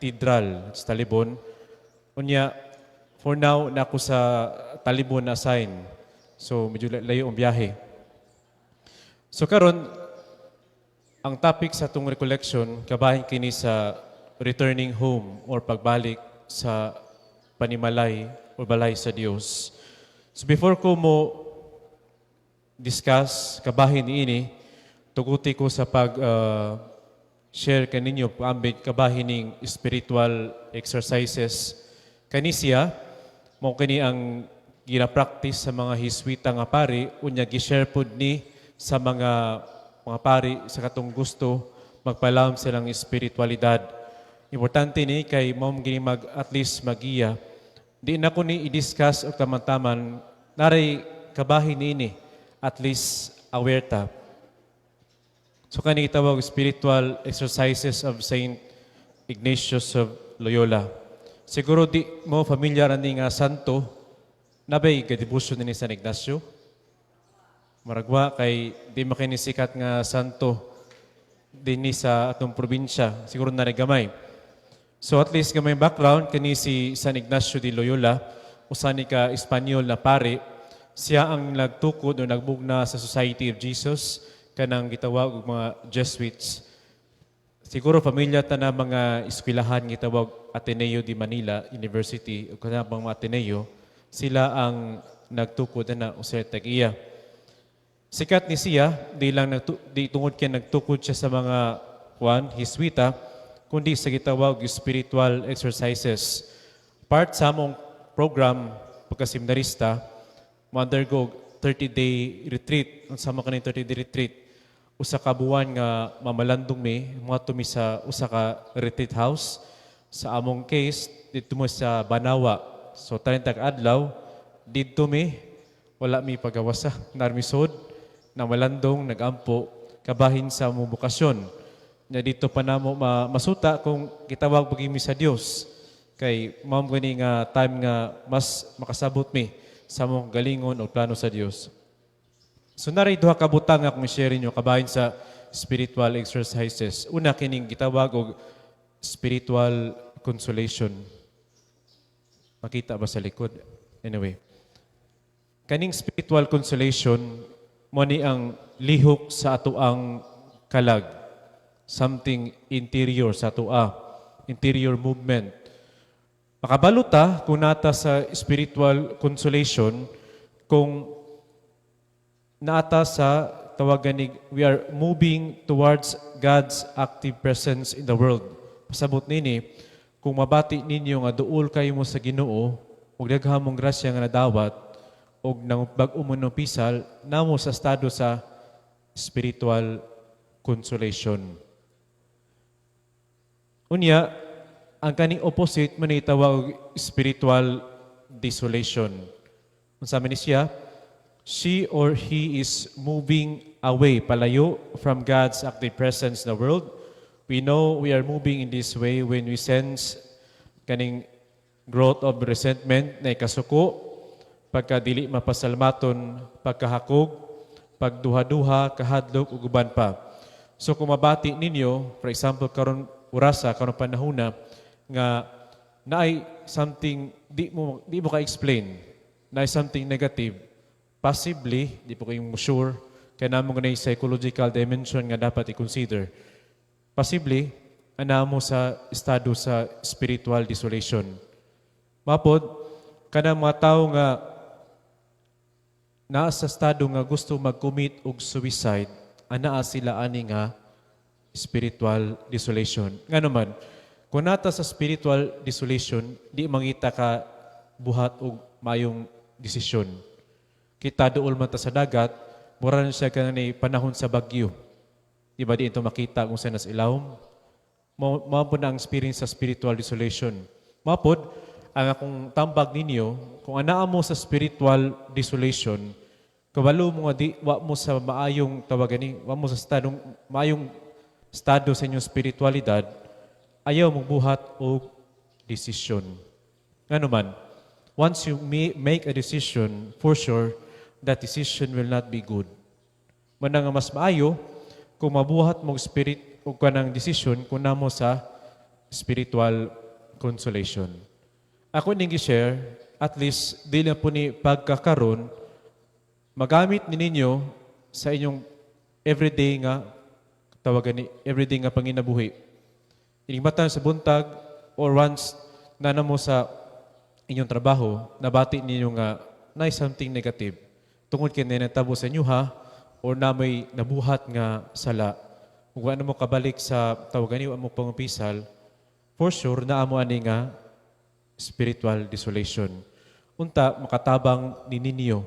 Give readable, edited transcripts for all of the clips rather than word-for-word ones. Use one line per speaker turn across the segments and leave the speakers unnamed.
Cathedral sa Talibon. Unya, for now, na ako sa Talibon na assign. So, medyo layo ang biyahe. So karon, ang topic sa atong recollection, kabahin kini sa returning home or pagbalik sa panimalay o balay sa Dios. So before ko mo discuss kabahin ini, tuguti ko sa pag share kaninyo ambit kabahin ning spiritual exercises. Kani siya mao kini ang gina-practice sa mga Hiswita nga pari, unya gi-share pod ni sa mga pari sa katong gusto magpalam silang espiritualidad. Importante ni kay mao gini mag at least magiya. Di na ko ni i-discuss og taman-taman, naray kabahin niini, at least aware ta. So kani gitawag Spiritual Exercises of Saint Ignatius of Loyola. Siguro di mo familiar ani nga santo. Nabay ga-devotion ni San Ignacio? Maragwa kay di makini sikat nga santo dinhi sa atong probinsya. Siguro na gamay. So at least gamay background, kani si San Ignacio de Loyola, usa ni ka Espanyol na pari. Siya ang nagtukod o nagbugna sa Society of Jesus, kanang gitawag og mga Jesuits. Siguro pamilya ta na mga eskwelahan gitawag Ateneo de Manila University o kanang mga Ateneo, sila ang nagtukod na usa tag iya. Sikat ni siya di lang di tungod kay nagtukod siya sa mga kuan Hiswita, kundi sa gitawag spiritual exercises. Part sa among program pagka-seminarista, mo-undergo 30-day retreat. Unsa man kaning 30-day retreat? Usa ka buwan nga mamalandong mi, moadto mi sa usa ka retreat house. Sa among case, didto mo sa Banawa. So 30 ka adlaw didto mi, wala mi pagawasa, narmisod, namalandong, nagampo, kabahin sa among bokasyon. Nya didto pa namo masuta kung gitawag ba mi sa Dios. Kay mao gani nga time nga mas makasabot mi sa among galingon o plano sa Dios. So naray duha ka butang nga akong i-share ninyo kabahin sa spiritual exercises. Una, kining gitawag og spiritual consolation. Makita ba sa likod? Anyway. Kaning spiritual consolation mo ni ang lihok sa atoang kalag. Something interior sa atoa. Interior movement. Makabalo ta kung nata sa spiritual consolation kung naata sa tawagan ni we are moving towards God's active presence in the world. Pasabot nini, kung mabati ninyo nga duol kayo mo sa Ginoo ug daghan mong grasya nga nadawat ug nang bag-o mo pisal namo sa estado sa spiritual consolation. Unya, ang kaning opposite man ni tawag spiritual desolation. Unsa man ni siya? She or he is moving away, palayo from God's active presence in the world. We know we are moving in this way when we sense kaning growth of resentment na ikasuko, pagkadili mapasalmaton, pagkahakog, pagduha-duha, kahadlok, ug uban pa. So kung mabati ninyo, for example, karon urasa, karon panahona, nga naay something di mo ka-explain, naay something negative, possibly, di po kayong sure, kaya namo nga psychological dimension nga dapat i-consider. Possibly, ana mo sa estado sa spiritual desolation. Mapod, kanang mga tao nga naa sa estado nga gusto mag-commit og suicide, anaa sila ani nga spiritual desolation. Nga naman, kung nata sa spiritual desolation, di mangita ka buhat og mayong desisyon. Kita duol man ta sa dagat, mura na siya kanang panahon sa bagyo. Di ba di ito makita kung saan nas ilawom? Mao po na ang experience sa spiritual desolation. Mapod, ang akong tambag ninyo, kung anaa mo sa spiritual desolation, kabalo mo nga di, wa mo sa maayong tawagan ni, wa mo sa estadong, maayong estado sa inyong spiritualidad, ayaw mong buhat og desisyon. Ngano man, once you make a decision, for sure, that decision will not be good. Mana nga mas maayo kung mabuhat mong spirit o kanang desisyon kung namo sa spiritual consolation. spiritual consolation. Ako ning gi-share, at least di lang po ni pagkakaron, magamit ni ninyo sa inyong everyday nga tawagan ni everyday nga panginabuhi. Ining sa buntag or once na mo sa inyong trabaho, nabati ninyo nga na something negative. Tungod kay natabo sa inyo ha, or na may nabuhat nga sala. Kung ano mo kabalik sa tawagan ni mo pangumpisal, for sure naa mo ani nga spiritual desolation. Unta makatabang ni ninyo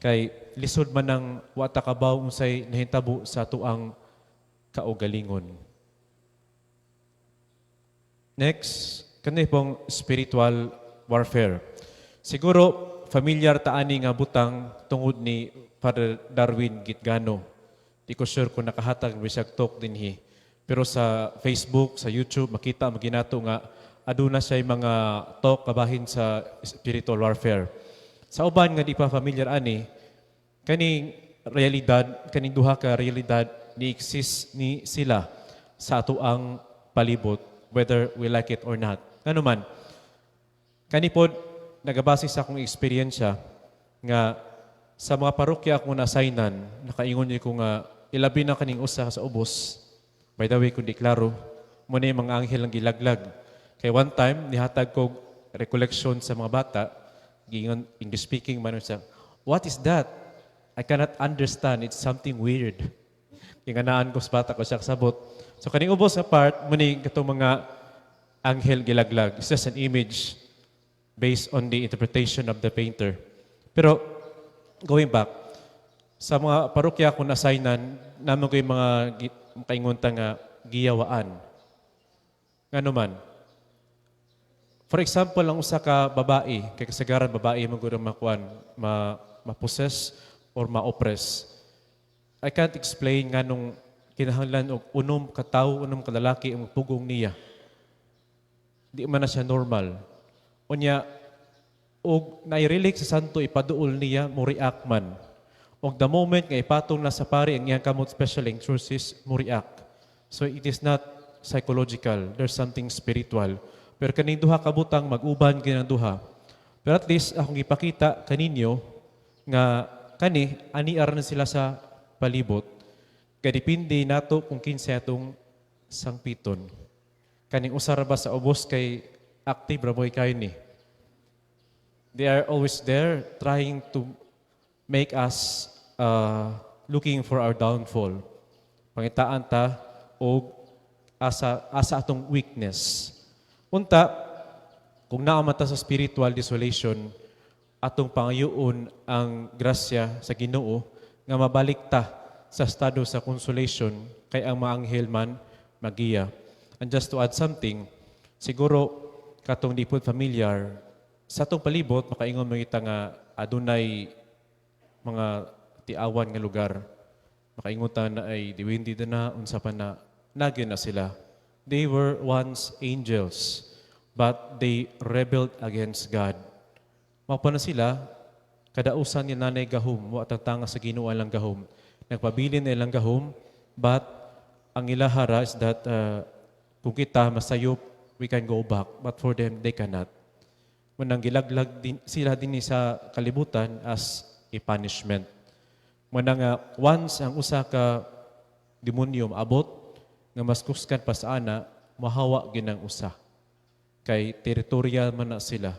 kay lisod man ang wa ta kabaw unsay nahitabo sa atuang kaugalingon. Next, kani pong spiritual warfare. Siguro familiar ta ani nga butang tungod ni Father Darwin Gitgano. Di ko sure kung nakahatag bisag talk dinhi. Pero sa Facebook, sa YouTube, makita maginato nga aduna siya mga talk kabahin sa spiritual warfare. Sa uban nga di pa familiar ani, kaning realidad, kaning duha ka realidad ni exist ni sila sa atoang palibot, whether we like it or not. Ngano man, kani pod nagabase sa akong eksperyensya nga sa mga parokya akong na-assignan, nakaingon ko nga ilabi na kaning usa sa ubos. By the way, kung di klaro, mao na yung mga anghel ang gilaglag. Kay one time, nihatag ko recollection sa mga bata, giingon English speaking man siya, "What is that? I cannot understand. It's something weird." Ginganaan ko sa bata ko siya kasabot. So kaning ubos sa part, mao ni katong mga anghel gilaglag. It's just an image based on the interpretation of the painter. Pero going back, sa mga parokya kung na-assignan, naman ko yung mga makaingon ta nga giyawaan. Ngano man, for example, ang usa ka babae, kay kasagaran babae man gud ang makuan, ma ma-possess or ma-oppress. I can't explain nganong kinahanglan og unom ka tawo, unom ka lalaki ang pugong niya. Di man na siya normal. Unya, og nairelate sa santo ipaduol niya, mo react man. Og the moment nga ipatong na sa pari ang iyang kamot, special exorcist, mo react. So it is not psychological. There's something spiritual. Pero kaning duha ka butang mag-uban gyud ang duha. Pero at least akong ipakita kaninyo nga kani ani aran sila sa palibot. Kadepende nato kung kinsa atong sangpiton. Kaning usa ra ba sa ubos kay active ra boy kayo ni. They are always there trying to make us looking for our downfall. Pangitaan ta og asa asa atong weakness. Unta, kung naa man ta sa spiritual desolation, atong pangayoon ang grasya sa Ginoo nga mabalik ta sa estado sa consolation kay ang mga anghel man magiya. And just to add something, siguro katong di pod familiar, sa atong palibot makaingon mo kita nga adunay mga tiawan nga lugar. Makaingon ta na ay diwindi na unsa pa na nagyan na sila. They were once angels, but they rebelled against God. Mao pa na sila, kadausan ni nanay gahom, wa tanga sa Ginoo lang gahom. Nagpabilin na ilang gahom, but ang ilahara is that kung kita masayop, we can go back, but for them, they cannot. Munang gilaglag din, sila din sa kalibutan as a punishment. Muna nga, once ang usa ka demonyo maabot, nga mas kusgan pa sa ana, mahawa ginang usa. Kay territorial man na sila.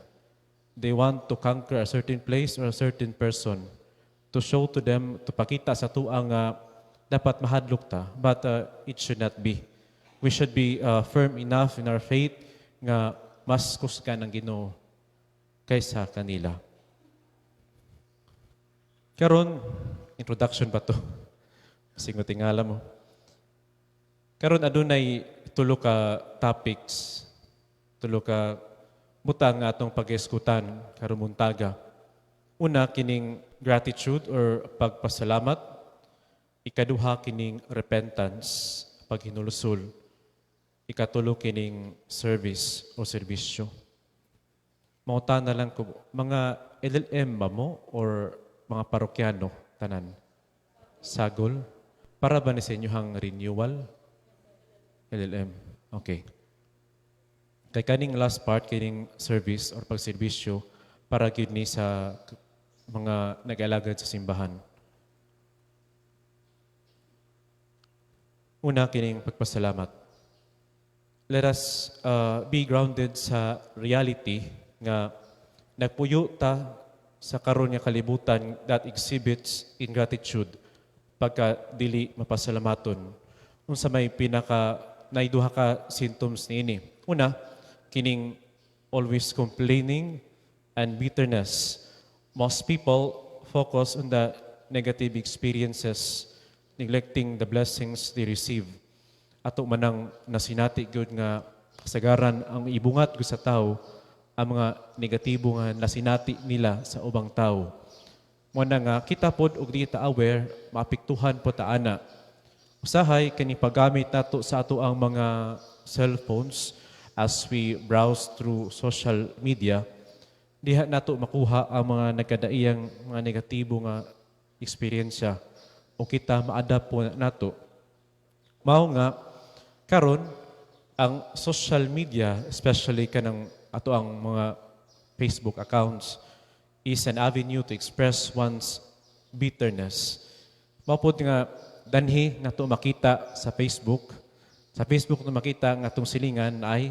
They want to conquer a certain place or a certain person to show to them, to pakita sa tuang nga dapat mahadlok ta, but it should not be. We should be firm enough in our faith nga mas kusgan ang Ginoo kaysa kanila. Karon, introduction ba to? Singot tingala mo. Karon adunay tulo ka topics, tulo ka butang nga atong pag-eskutan karong buntaga. Una kining gratitude or pagpasalamat. Ikaduha kining repentance, paghinulsol. Ikatulo kining service o serbisyo. Mauta na lang ko, mga LLM ba mo or mga parokyano tanan? Sagol? Para ba ni sa inyohang renewal? LLM. Okay. Kay kaning last part kining service or pagserbisyo para gyud ni sa mga nag-alagad sa simbahan. Una, kining pagpasalamat. Let us be grounded sa reality nga nagpuyo ta sa karon nga kalibutan that exhibits ingratitude, pagka dili mapasalamaton. Unsa may pinaka naiduha ka symptoms niini? Una, kining always complaining and bitterness. Most people focus on the negative experiences, neglecting the blessings they receive. Ato manang nasinati gyud nga kasagaran ang ibungat gyud sa tao ang mga negatibo nga nasinati nila sa ubang tao. Mo na nga kita pod og di ta aware, maapektuhan po ta ana. Usahay kani paggamit nato sa ato ang mga cellphones as we browse through social media, diha nato makuha ang mga nagkadaiyang mga negatibo nga eksperyensya o kita ma-adapt po nato. Mao nga karon ang social media, especially kanang ato ang mga Facebook accounts, is an avenue to express one's bitterness. Mao pod nga danhi nato makita sa Facebook. Sa Facebook na makita nga atong silingan ay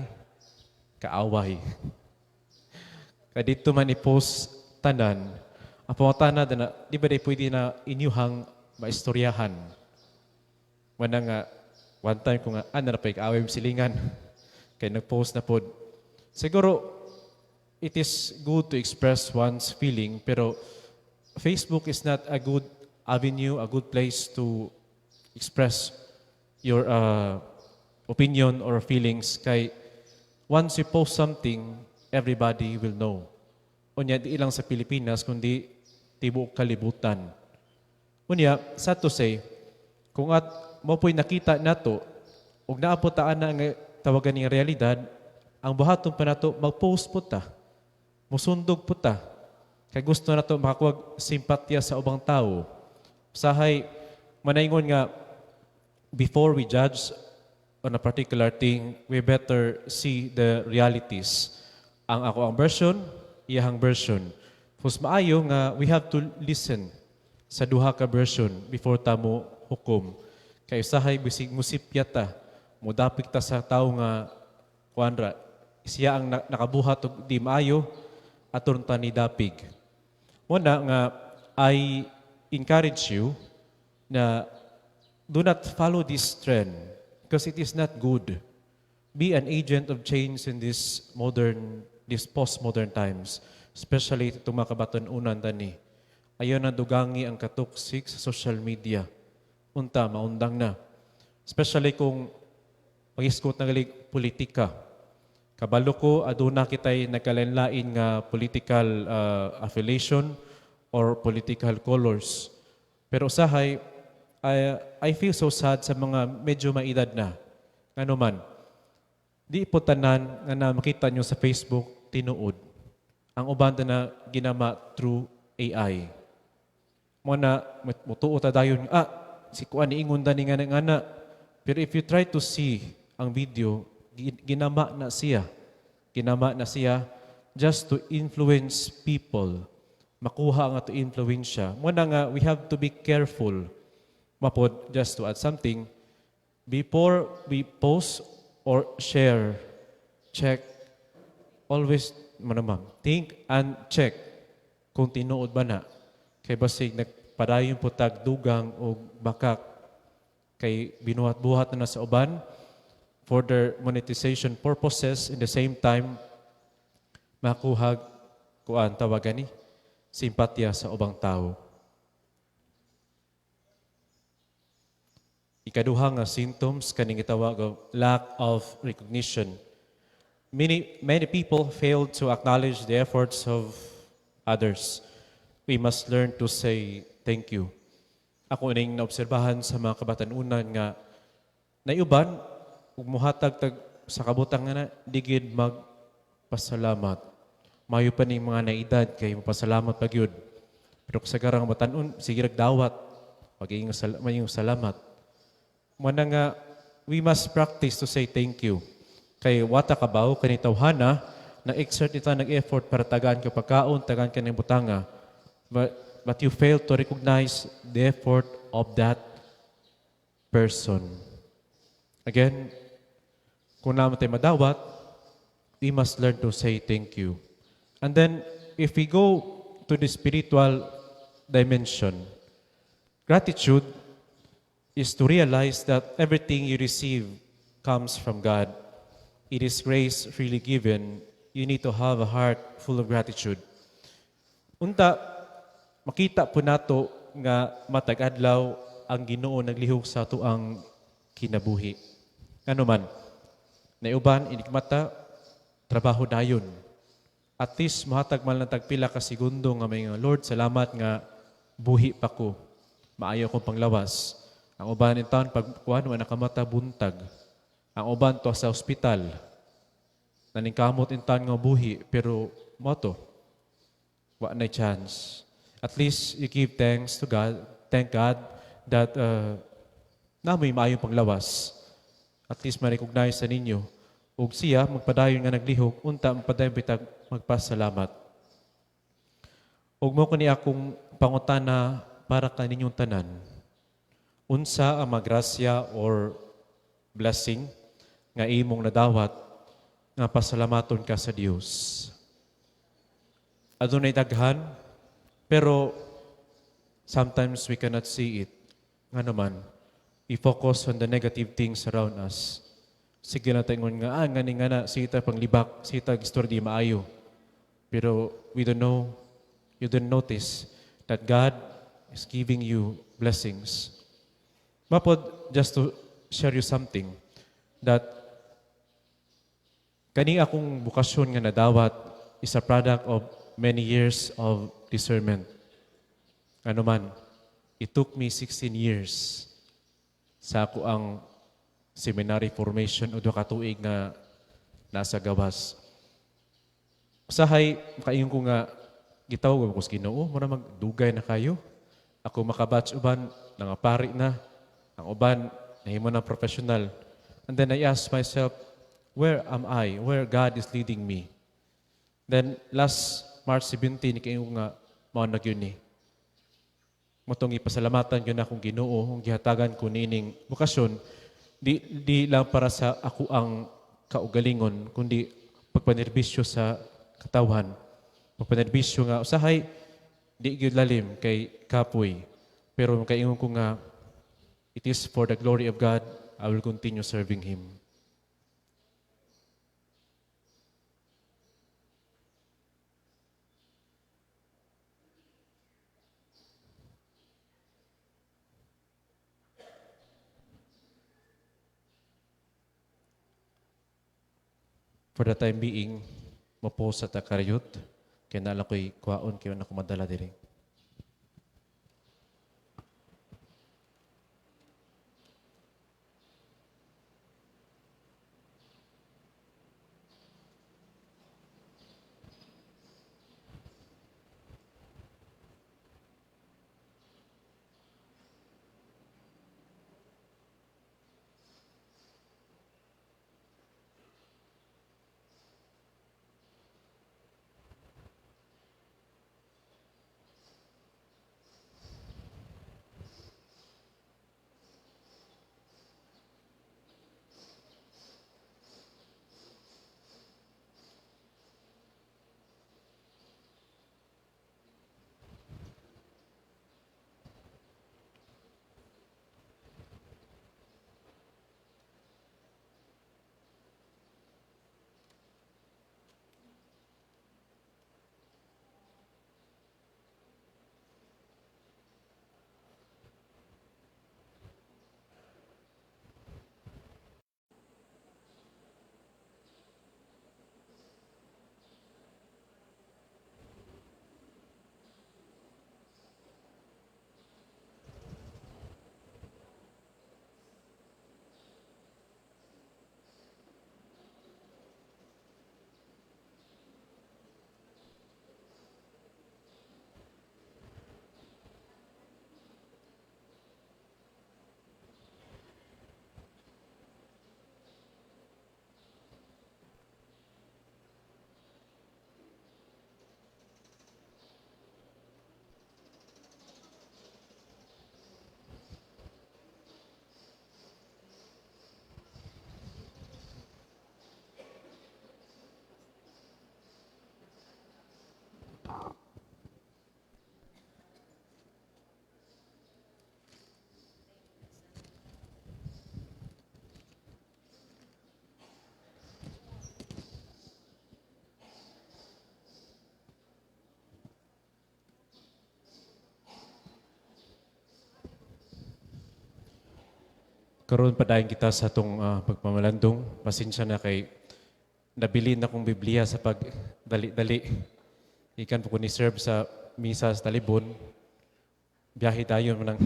kaaway. Kay dito man i-post tanan, ang pangutana na, di ba di pwede na inyuhang maistoryahan? Wala nga, one time ko nga, ano na pa kaaway yung silingan. Kay nag-post na pod. Siguro, it is good to express one's feeling, pero Facebook is not a good avenue, a good place to express your opinion or feelings kay once you post something, everybody will know. Unya, di lang sa Pilipinas, kundi tibuok kalibutan. Unya, sad to say, kung at mo po'y nakita nato, ug naa po ta ana nga tawagan ning realidad, ang buhaton pa nato, mag-post po ta. Musundog po ta. Kay gusto nato makakuha simpatya sa ubang tao. Usahay, manaingon nga, before we judge on a particular thing, we better see the realities. Ang ako ang version, iyahang version. Pus maayo nga we have to listen sa duha ka version before ta mo hukom. Kay usahay bisig musipya ta, mudapik ta sa tawo nga kuan ra, siya ang nakabuhat og di maayo, aton ta ni dapig. Muna nga I encourage you na do not follow this trend because it is not good. Be an agent of change in this postmodern times, especially itong mga kabatan-unan tani. Ayaw na dugangi ang katoxic sa social media. Unta, maundang na. Especially kung mag-iskot na galig politika. Kabalo ko, aduna kitay nagkalain-lain nga political affiliation or political colors. Pero usahay, I feel so sad sa mga medyo maedad na. Ngano man, di po tanan nga na makita nyo sa Facebook, tinuod. Ang uban na ginama through AI. Mo na, mutuo ta dayon, si kuan niingon dani nga nga na. Pero if you try to see ang video, ginama na siya. Ginama na siya just to influence people. Makuha nga to influensya. Mo na nga, we have to be careful. Mapod, just to add something, before we post or share, check, always, mo naman, think and check kung tinuod ba na. Kay basig nagpadayon po tag dugang o bakak kay binuhat-buhat na sa uban for their monetization purposes, in the same time makuha kuan tawagan ni simpatya sa ubang tao. Ikaduha nga symptoms, kaning gitawag og lack of recognition. Many many people fail to acknowledge the efforts of others. We must learn to say thank you. Ako ning naobserbahan sa mga kabatanunan nga naiuban ug muhatag tag sa kabutang nga na di gid magpasalamat. Mayo pa ning mga naidad kay mapasalamat pa gyud. Pero kasagarang batan-on sige rag dawat pag-iing mayong salamat. Mao na nga we must practice to say thank you. Kay wa ta kabaw kani tawhana na-exert ita, nag-effort para tagaan ka pagkaon, tagaan ka ng butanga. But you fail to recognize the effort of that person. Again, kung naa man tay madawat, we must learn to say thank you. And then, if we go to the spiritual dimension, gratitude is to realize that everything you receive comes from God. It is grace freely given. You need to have a heart full of gratitude. Unta, makita po nato nga matag adlaw ang Ginoo naglihok sa atoang kinabuhi. Ano man, naay uban inig mata, trabaho dayon. At least mohatag man lang tagpila ka segundo nga may nga, "Lord, salamat nga buhi pa ko. Maayo akong panglawas." Ang uban in town, pag kuan, wa nakamata, buntag. Ang uban to sa ospital. Naningkamot in town nga buhi, pero mao to, wa na chance. At least you give thanks to God, thank God that naa moy maayong panglawas. At least ma-recognize sa ninyo. Ug siya magpadayon nga naglihok, unta magpadayon bitag magpasalamat. Ug mao kini akong pangutana para kaninyong tanan. Unsa ang magrasya or blessing nga imong nadawat nga pasalamaton ka sa Dios? Adunay daghan, pero sometimes we cannot see it. Nga naman, i-focus on the negative things around us. Sige na tayo nga, ah, ngani nga na, sige ta panglibak, sige ta istorya di maayo. Pero we don't know, you don't notice that God is giving you blessings. Mapod, just to share you something, that kani akong bukasyon nga nadawat is a product of many years of discernment. Ano man, it took me 16 years sa akoang seminary formation o 2 ka tuig nga nasa gawas. Usahay, makaingon ko nga, gitawag ko sa Ginoo, mura magdugay na kayo. Ako makabatch uban, nangapari na. Ang uban, nahimo na professional. And then I asked myself, where am I? Where God is leading me? Then last March 17, kaingon ko nga, mao na gyud ni. Mao tong ipasalamatan gyud akong Ginoo, ang gihatagan ko niining bokasyon, di lang para sa ako ang kaugalingon, kundi pagpanerbisyo sa katawhan. Pagpanerbisyo nga usahay di gyud lalim kay kapoy. Pero makaingon ko nga it is for the glory of God, I will continue serving Him. For the time being, maposa ta karayot. Kaya naa ko'y kuhaon, kaya na ko madala diri. Karon, padayon kita sa atong pagpamalandong. Pasensya na kay nabilin akong Biblia sa pag dali-dali. Ikan po ko ni serve sa misa sa Talibon. Biyahe tayo nang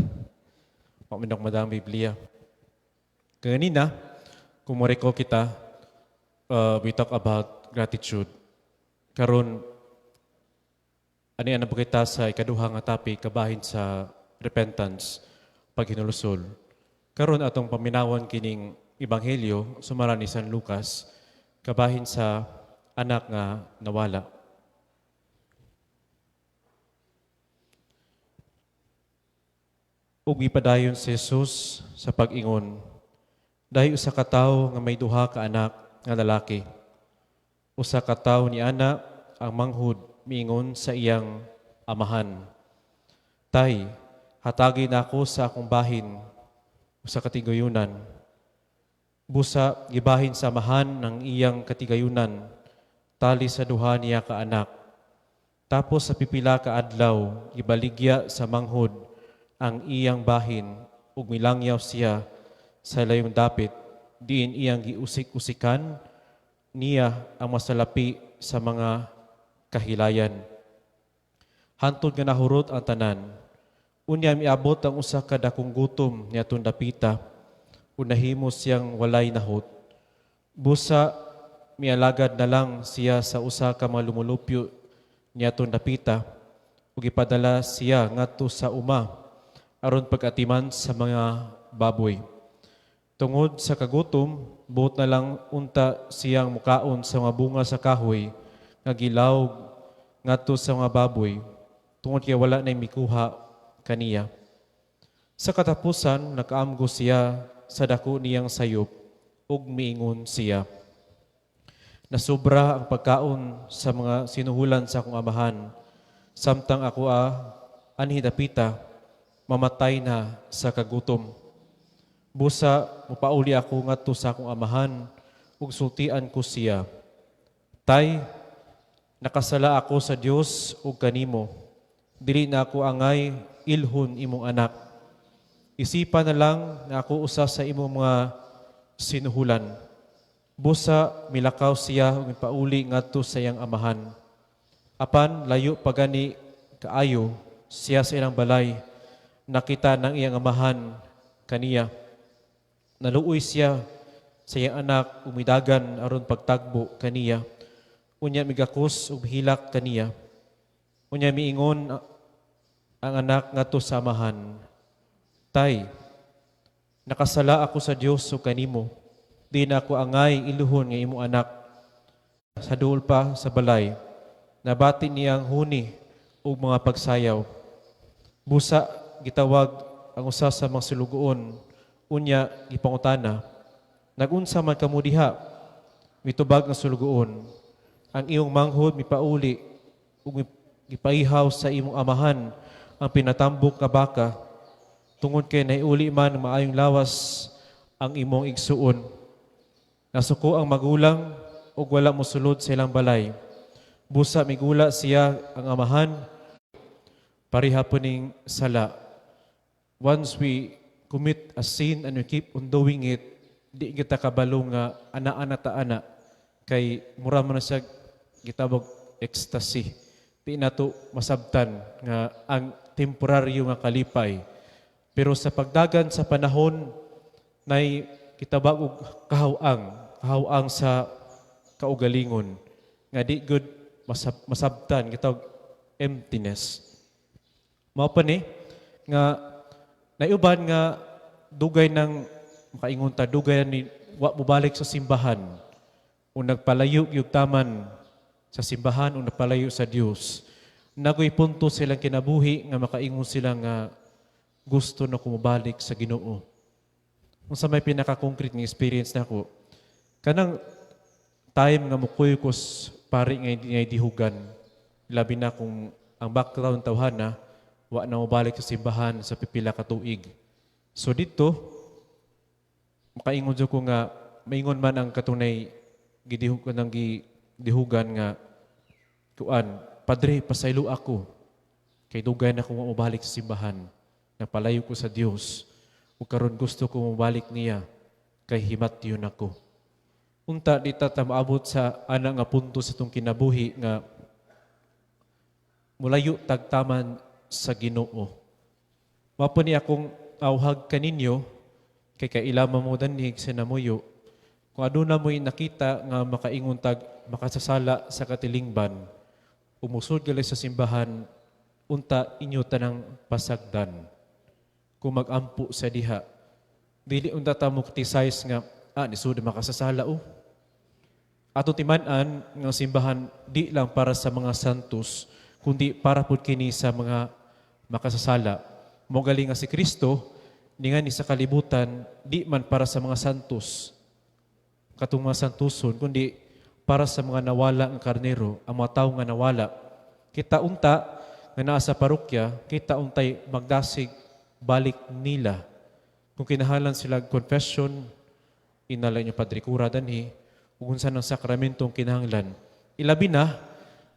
paminok madang Biblia. Kanina, kung mo kita, we talk about gratitude. Karon, ani na po kita sa ikaduha nga topic kabahin sa repentance, paghinulusol. Karon, atong paminawon kining ebanghelyo sumala ni San Lucas kabahin sa anak nga nawala. Ug gipadayon si Jesus sa pag-ingon, "Dahil usa ka tawo nga may duha ka anak nga lalaki. Usa ka tawo ni ana, ang manghud, miingon sa iyang amahan, 'Tay, hatagi nako sa akong bahin sa katigayunan.' Busa gibahin sa amahan ng iyang katigayunan tali sa duha niya ka anak. Tapos sa pipila ka adlaw, gibaligya sa manghud ang iyang bahin ug milangyaw siya sa layong dapit, diin iyang giusik-usikan niya ang masalapi sa mga kahilayan hantod nga nahurot ang tanan. Unya miabot ang usa ka dakong gutom niadtong dapita ug nahimo siyang walay nahot. Busa mialagad na lang siya sa usa ka mga lumulupyo niadtong dapita ug gipadala siya ngadto sa uma aron pag-atiman sa mga baboy. Tungod sa kagutom, buot na lang unta siyang mukaon sa mga bunga sa kahoy nga gilawg ngadto sa mga baboy, tungod kay wala nay mikuha kaniya. Sa katapusan, nakaamgo siya sa dako niyang sayop ug miingon siya, 'Nasobra ang pagkaon sa mga sinuhulan sa akong amahan, samtang ako anhi dapita mamatay na sa kagutom. Busa mupauli ako ngadto sa akong amahan ug sultian ko siya, Tay, nakasala ako sa Dios ug kanimo. Dili na ako angay ilhon imong anak. Isipa na lang na ako usa sa imong mga sinuhulan.' Busa milakaw siya ug mipauli ngadto sa iyang amahan. Apan layo pa gani kaayo siya sa ilang balay, nakita ng iyang amahan kaniya. Naluoy siya sa iyang anak ug midagan aron pagtagbo kaniya. Unya migakos ug mihilak kaniya. Unya miingon ang anak ngadto sa amahan, 'Tay, nakasala ako sa Dios ug kanimo. Di na ako angay iluhon nga imong anak.' Sa duol pa sa balay, nabati niya ang huni ug mga pagsayaw. Busa gitawag ang usa sa mga sulugoon, unya gipangutana, 'Nagunsa man kamo diha?' Mitubag ang sulugoon, 'Ang iyong manghod mipauli ug gipaihaw sa imong amahan ang pinatambok nga baka tungod kay naiuli man ang maayong lawas ang imong igsuon.' Nasuko ang magulang ug wala mosulod sa ilang balay. Busa migula siya ang amahan.' Pareha po ning sala. Once we commit a sin and we keep on doing it, di kita kabalo nga ana-ana ta ana kay mura man na siya gitawag ecstasy. Di nato masabtan nga ang temporaryo nga kalipay. Pero sa pagdagan sa panahon, nay kitawag og kahawang, kahawang sa kaugalingon nga di gud masabtan, gitawag emptiness. Mao pa ni nga naiuban nga dugay nang makaingon ta, dugay ni wa mobalik sa simbahan o nagpalayo yung taman sa simbahan o nagpalayo sa Dios. Nagoy punto silang kinabuhi nga makaingon sila nga gusto na kumubalik sa Ginoo. Unsa may pinaka-concrete nga experience nako, kanang time nga mukuy ko pari nga dihugan, labi na kung ang background tawhana wa na mobalik sa simbahan sa pipila ka tuig. So dito makaingon jud ko nga maingon man ang katunay gidihug ng gidihugan nga kuan, "Padre, pasaylo ako kay dugay na ko mobalik sa simbahan, napalayo ko sa Dios." Ug karon gusto ko mobalik niya kay himatyon ako. Unta di ta maabot sa ana nga punto sa atong kinabuhi nga mulayo tagtaman sa Ginoo. Mao ni akong awhag kaninyo kay kaila man mo danhig sa namuyo. Kung aduna mo'y nakita nga makaingon tag makasasala sa katilingban, umusod gali sa simbahan, unta inyo tanang pasagdan. Kung magampo sa diha, dili unta ta mo criticize nga, "Ah, nisud makasasala oh." Ato timan-an nga simbahan di lang para sa mga santos, kundi para pud kini sa mga makasasala. Mao gali nga si Kristo ningani sa kalibutan di man para sa mga santos, katong mga santuson, kundi para sa mga nawala nga karnero, ang mga tawo nga nawala. Kita unta nga naa sa parokya, kita untay magdasig balik nila. Kung kinahanglan sila confession, inala inyo padre kura danhi, ug unsa ng sakramentong kinahanglan. Ilabi na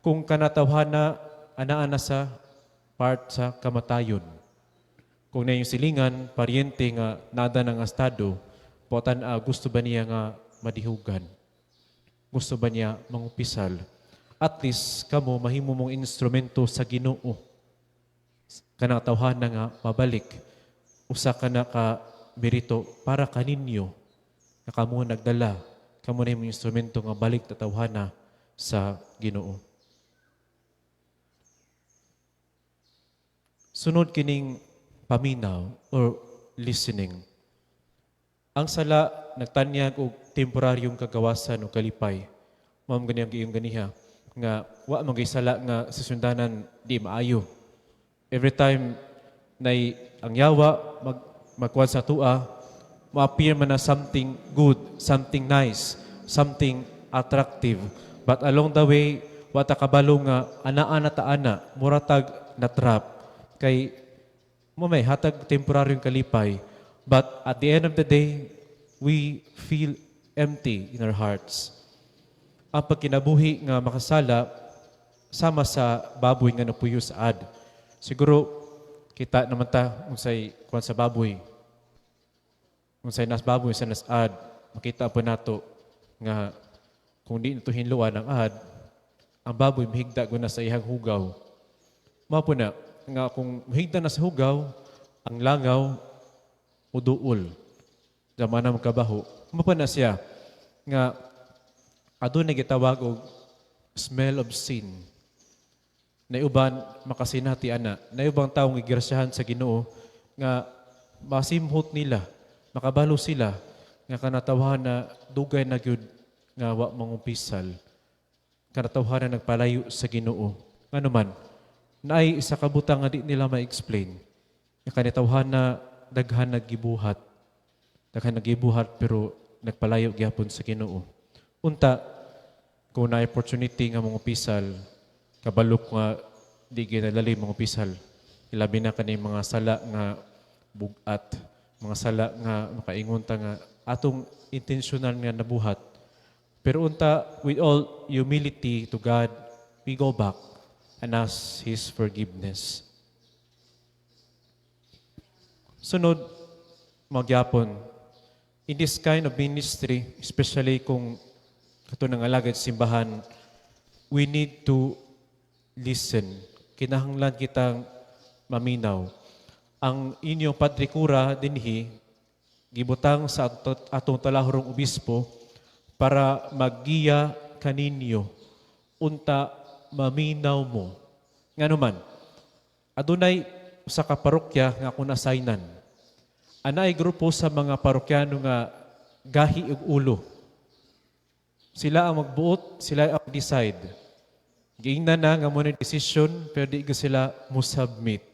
kung kanatawhana anaa na sa part sa kamatayon. Kung na yung silingan, paryente nga nada ng estado, potan gusto ba niya nga madihugan? Gusto ba niya mangupisal? At least kamo mahimo mong instrumento sa Ginoo. Kanang tawhana nga mabalik. Usa ka na ka merito para kaninyo nga kamo nagdala, kamo na yung instrumento nga balik ta tawhana sa Ginoo. Sunod kining paminaw or listening. Ang sala nagtanyag og temporaryong kagawasan o kalipay. Mao man gani ang giingon ganiha nga wa man sala nga sa sundanan di maayo. Every time nay ang yawa magkuan sa tua, ma-appear man na something good, something nice, something attractive. But along the way, wa ta kabalo nga ana-ana ta ana, muratag na trap kay mo may hatag temporaryong kalipay. But at the end of the day, we feel empty in our hearts. Ang pagkinabuhi nga makasala, sama sa baboy nga napuyo sa ad. Siguro, kita naman ta unsay kuan sa baboy. Unsay nas baboy sa nas ad, makita po nato nga kung di nato hinluan ang ad, ang baboy mahigda guna sa iyang hugaw. Mao po na nga kung mahigda na sa hugaw, ang langaw uduol. Dama na makabaho. Mao po na siya nga adunay gitawag og smell of sin. Naiuban makasinati ana. Naay ubang tawo nga gigrasyahan sa Ginoo nga masimhot nila, makabalo sila nga kanatawhan na dugay na gyud nga wa mangumpisal. Kanatawhan na nagpalayo sa Ginoo. Ngano man, naay isa ka butang nga di nila ma-explain. Nga kanatawhan na daghan naggibuhat. Daghan naggibuhat pero nagpalayo gyapon sa Ginoo. Unta kung na opportunity nga mangumpisal, kabalo ko nga di ginalali mangumpisal. Ilabi na kani mga sala nga bugat, mga sala nga makaingon ta nga atong intentional nga nabuhat. Pero unta, with all humility to God, we go back and ask His forgiveness. Sunod, magyapon, in this kind of ministry, especially kung kato ng alagad sa simbahan, we need to listen. Kinahanglan kitang maminaw. Ang inyong padre kura dinhi gibutang sa atong talahurong obispo para maggiya kaninyo unta maminaw mo. Ngano man, adunay usa ka parokya nga akong na-assignan. Anay grupo sa mga parokyano nga gahi og ulo. Sila ang magbuot, sila ang decide. Giingnan na nga mo na decision pero di gyud sila mo submit.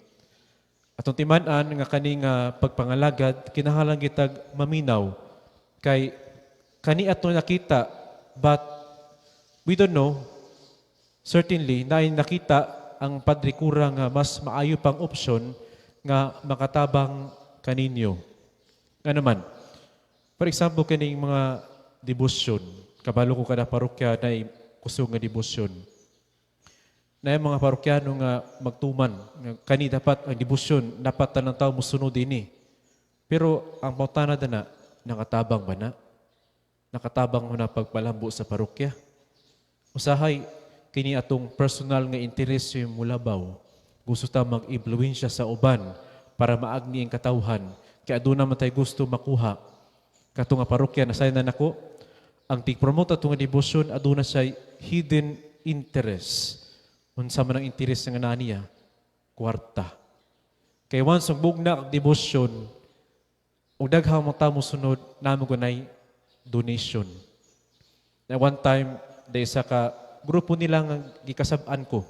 Atong timan-an nga kani nga pagpangalagad kinahanglan kitag maminaw kay kani ato nakita, but we don't know, certainly naay nakita ang padre kura nga mas maayo pang option nga makatabang kaninyo. Ngano man, for example, kining mga debosyon, kabalo ko kada parokya na kusog nga debosyon na yung mga parokyano nga magtuman nga kani dapat ang debosyon, dapat tanang tao mosunod dinhi. Pero ang pangutana na, nakatabang ba na? Nakatabang mo na pagpalambo sa parokya? Usahay, kini atong personal nga interes yung mulabaw. Gusto ta mag-impluwensya sa uban para maagni ang katawhan. Kaya doon naman tayo gusto makuha. Kato nga parokya, nasay na nako, ang tig-promote ato nga devotion, aduna siya hidden interest. Unsa man ang interest nga naa niya? Kwarta. Kay once ang bugna ang devotion, ug daghang mga tao mosunod, namo gunay donation. Na one time, dahil sa ka grupo nila nga gikasab-an ko.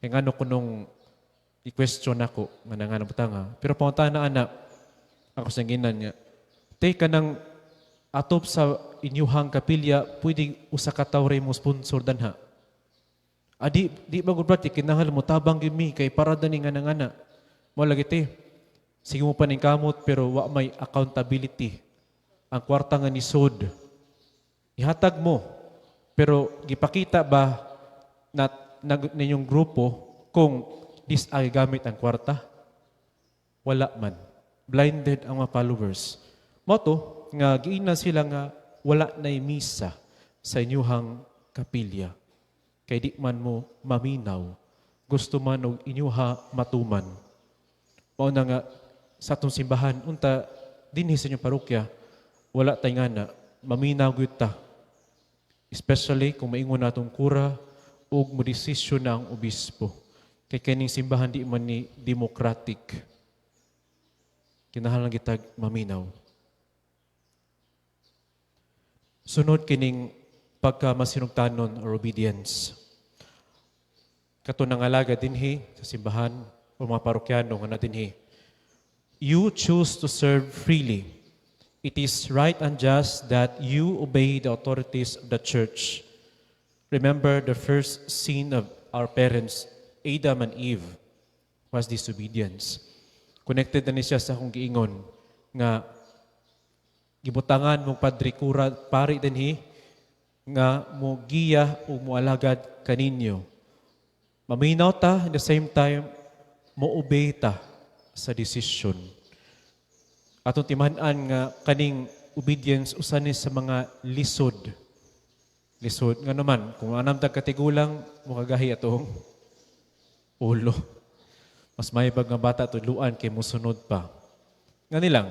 Kay ngano ko nung i-question ako, nga nga nga. Pero pangunta na ana, ako sa ginan nga, te kanang atop sa inyuhang kapilya, pwede usa ka tawo mo sponsor danha. Adi, di ba gud, brad, kinahanglan mo tabang gyud mi kay para dani nga nangana. Mo lagi te. Sige mo pa ning kamot pero wa may accountability. Ang kwarta nga nisod. Ihatag mo pero gipakita ba na ninyong grupo kung dis ay gamit ang kwarta? Wala man. Blinded ang mga followers. Mo to nga giingnan sila nga wala na'y misa sa inyuhang kapilya. Kay di man mo maminaw, gusto man og inyuha matuman. Mao na nga sa atong simbahan unta dinhi sa inyong parokya, wala tay ngana, maminaw gyud ta. Especially kung maingon na atong kura ug mo desisyon na ang obispo. Kay kining simbahan di man ni democratic. Kinahanglan kitag maminaw. Sunod kining pagka masinugtanon or obedience. Kato nangalaga dinhi sa simbahan o mga parokyano nga na dinhi. You choose to serve freely. It is right and just that you obey the authorities of the church. Remember, the first sin of our parents, Adam and Eve, was disobedience. Connected na ni siya sa akong giingon nga gibutangan mong padre, kura, pari dinhi nga mo giya o mo alagad kaninyo. Maminaw ta, in the same time mo obey ta sa decision. Atong timan-an nga kaning obedience usa ni sa mga lisod. Lisod nga naman kung anam tag katigulang mo kagahi atong ulo. Mas may nga bata tudluan kay musunod pa. Nga nilang,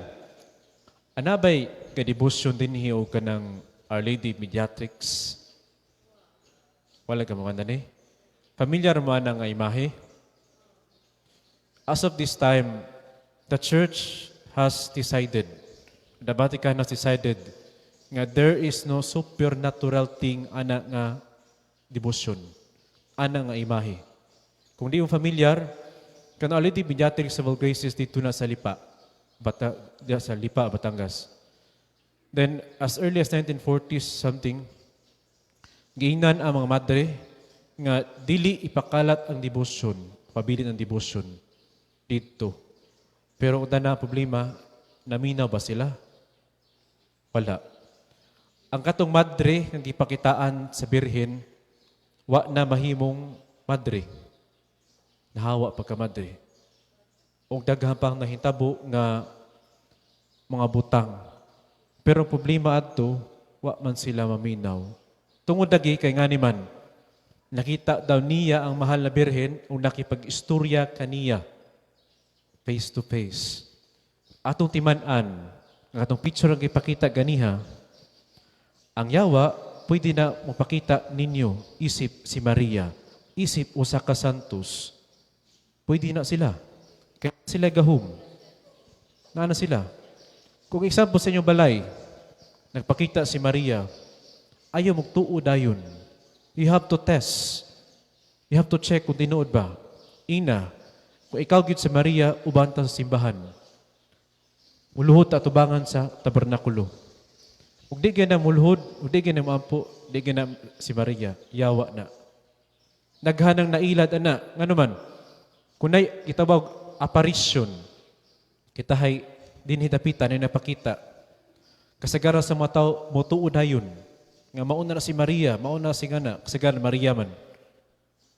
anabay ka-devotion dinhi o kanang Our Lady Mediatrix? Wala ka mga ni? Familiar mo ana nga imahe? As of this time, the church has decided, the Vatican has decided nga there is no supernatural thing ana nga devotion, ana nga imahe. Kung di mo familiar, kan Our Lady Mediatrix of All Graces dito na sa Lipa, Bata, diya sa Lipa, Batangas. Then, as early as 1940s something, giingnan ang mga madre nga dili ipakalat ang devotion, pabilin ang devotion dito. Pero kung na problema, naminaw ba sila? Wala. Ang katong madre nga gipakitaan sa Birhen, wa na mahimong madre. Nahawa pagka madre. Og daghan pang nahitabo nga mga butang. Pero problema adto, wa man sila maminaw. Tungod lagi kay ngani man, nakita daw niya ang mahal na Birhen ug nakipag-istorya kaniya face to face. Atong timan-an, ang atong picture ang ipakita ganiha, ang yawa pwede na mapakita ninyo isip si Maria, isip usa ka santos. Pwede na sila. Kaya sila gahum. Naa na sila. Kung example sa inyong balay, nagpakita si Maria, ayaw magtuo dayon. You have to test. You have to check kung tinuod ba. Ina, kung ikaw gyud si Maria, uban ta sa simbahan. Muluhod ta atubangan sa tabernakulo. Ug di gyud na muluhod, ug di gyud na moampo, di gyud na si Maria, yawa na. Naghanang nailad ana, ngano man, kung nay gitawag apparition, kita hay dinhi dapitan ay napakita. Kasagaran sa mga tao motuo dayon nga mauna na si Maria, mauna si ngana, kasagaran Maria man.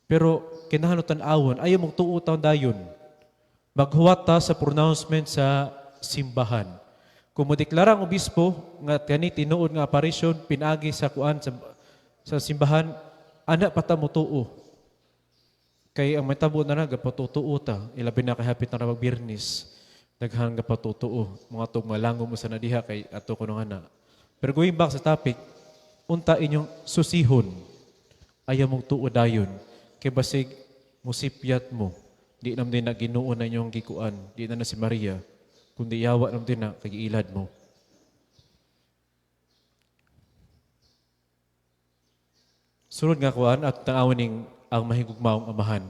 Pero kinahanglan tan-awon, ayaw mong tuo taon dayon. Maghuwat ta sa pronouncement sa simbahan. Kung modeklara ang obispo nga kani tinuod nga apparition pinagi sa kuan sa simbahan, ana pa ta motuo. Kay ang mahitabo na na gapatutuo ta, ilabi na kay hapit na ra Magbiyernes. Daghan gapatutuo, mga tug malango mo sa na diha kay ato kuno ana. Pero going back sa topic, unta inyong susihon, ayaw mong tuo dayon kay basig musipyat mo. Di nam din na Ginoo na inyong gikuan, di na na si Maria, kundi yawa nam din na kay giilad mo. Sunod nga kuan at tan-awon ning ang mahigugmaong amahan.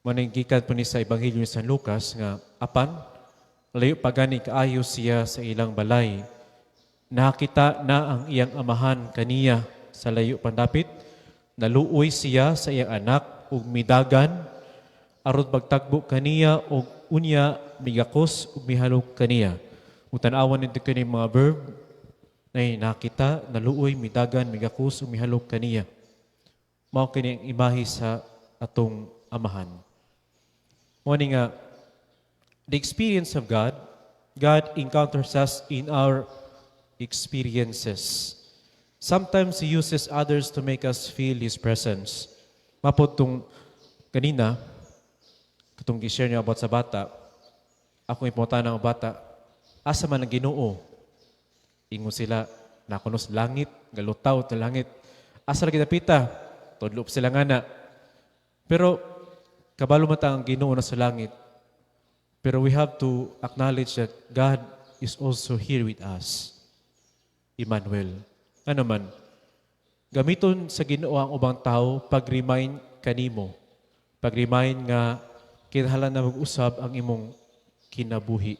Maning gikan po ni sa Ebanghelyo ni San Lucas nga apan layo pa gani kaayo siya sa ilang balay. Nakita na ang iyang amahan kaniya sa layo pandapit. Naluoy siya sa iyang anak ug midagan aron pagtagbo kaniya ug unya migakos ug mihalok kaniya. Ug tan-awan nito kini mga verb ay nakita, naluoy, midagan, migakos ug mihalok kaniya. Mao kini ang imahe sa atong amahan. Mao ni nga the experience of God, God encounters us in our experiences. Sometimes He uses others to make us feel His presence. Mapod tong kanina, katong gi-share niyo about sa bata, ako ipangutana ang bata, "Asa man ang Ginoo?" Ingon sila, "Naa kuno sa langit, galutaw sa langit." "Asa lagi dapita?" Tudlo sila nga na. Pero kabalo man ta ang Ginoo na sa langit. Pero we have to acknowledge that God is also here with us. Emmanuel. Ano man, gamiton sa Ginoo ang ubang tao pag-remind kanimo. Pag-remind nga kinahanglan na mag-usab ang imong kinabuhi.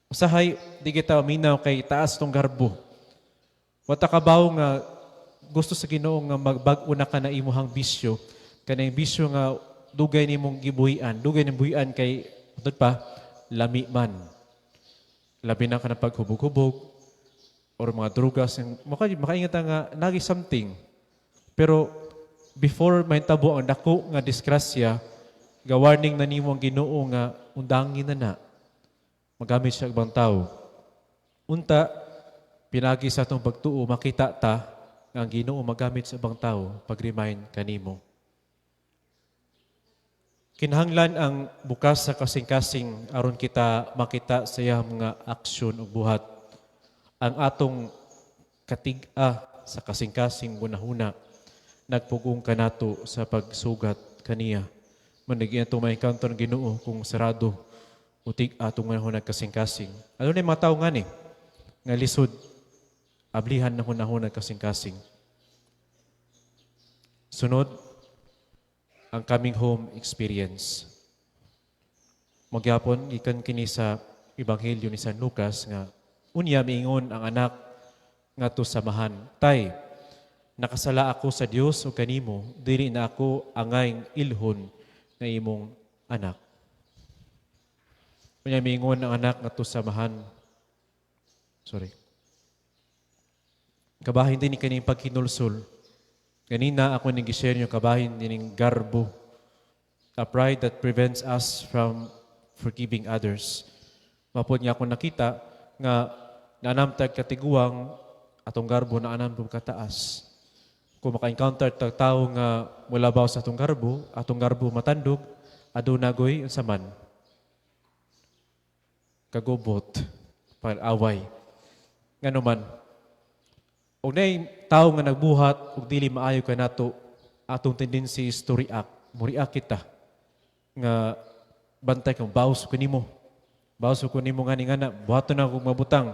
Usahay, di kita minaw kay taas tong garbo. Wa ta kabaw nga gusto sa Ginoo nga magbag-o na ka na imuhang bisyo. Kanang bisyo nga dugay nimong gibuhian, dugay nimong buhian kay tungod pa lami man. Labi na ka na paghubog-hubog or mga drugas, makaingat nga nagi something. Pero before mahitabo ang dako nga disgrasya, ga-warning na nimo ang Ginoo nga undangin na na. Magamit siya ibang tao. Unta, pinagi sa atong pagtuo, makita ta nga ang Ginoo magamit sa ibang tao pag-remind kanimo. Kinahanglan ang bukas sa kasing-kasing aron kita makita sa iyang mga aksyon ug buhat. Ang atong katig-a sa kasing-kasing hunahuna nagpugong kanato sa pagsugat kaniya. Manig atong ma-encounter ng Ginoo kung sarado o tig-a atong hunahuna kasing-kasing. Ano na yung mga tao nga ni? Nga lisod, ablihan na hunahuna kasing-kasing. Sunod, ang coming home experience. Magyapon, gikan kini sa Ebanghelyo ni San Lucas nga unya miingon ang anak ngadto sa amahan, "Tay, nakasala ako sa Dios ug kanimo, dili na ako angay ilhon nga imong anak." Unya miingon ang anak ngadto sa amahan. Sorry. Kabahin din ni kaning paghinulsol. Ganina ako ning gi-share niyo kabahin dining garbo. A pride that prevents us from forgiving others. Mapod nga ako nakita nga naanam tag katiguang, atong garbo naanam pud kataas. Kung maka-encounter tag tao nga mulabaw sa atong garbo matandog, aduna goy unsa man? Kagubot, pag-away. Ngano man, og nay tao nga nagbuhat og dili maayo kanato, atong tendency is to react. Mo-react kita nga bantay kang baws ko nimo. Baws ko nimo nga ni nga na buhaton na akong mabutang